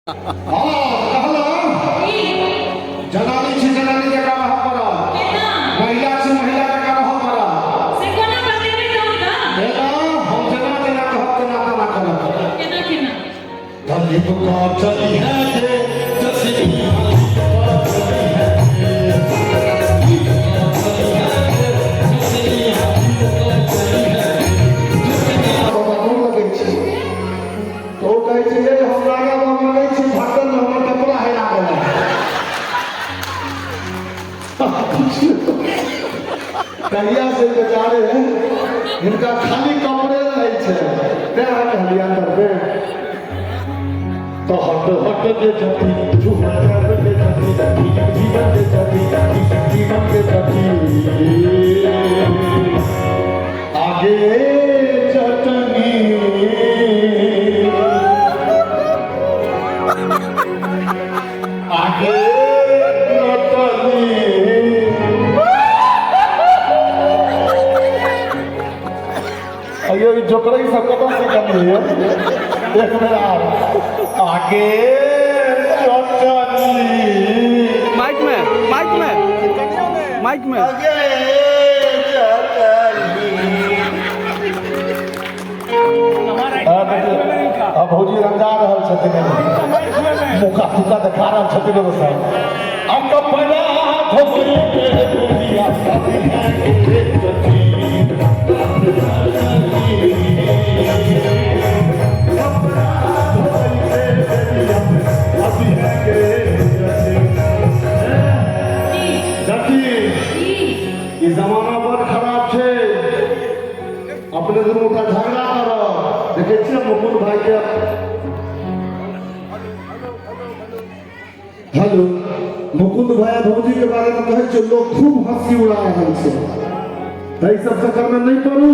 हाँ कहलहुँ की जनानी छी जनानी जकाँ रहऽ पड़त केना महिला छी महिला जकाँ रहऽ पड़त से कोना बतेबै तहन तऽ एना हम जेना जेना कहब तेना तेना करब केना केना दलीप का चली है के जसी लगै छै तऽ ओ कहै छै जे हम राजा बाबा नहि छी भटकल मे हमर कपड़ा हेरा गेल कहिया से बेचारे हिनका खाली कपड़े रहै छै तें अहाँ कहलियै करबै तो हट हट के जति झूमर के जति जीवन के जति जीवन के जति आगे चटनी आगे चटनी अयो ई जोकरै सब कतऽ से करिए एक बेर आर आगे चटनी माइक में माइक में माइक में आगे चटनी आ भौजी रंगा रहल छथिन मुका तुका देखा रहल छथिन एगो सब आ कपड़ा धोती के दुनिया सब है के चटनी ई जमाना बड़ खराब छै अपने दुनू गोटा झगड़ा करब देखै छियै मुकुंद भाई के हेलो मुकुंद भाई आ भौजी के बारे में कहै छै लोग खूब हंसी उड़ा रहल छै ताहि सब चक्कर में नहि पड़ू।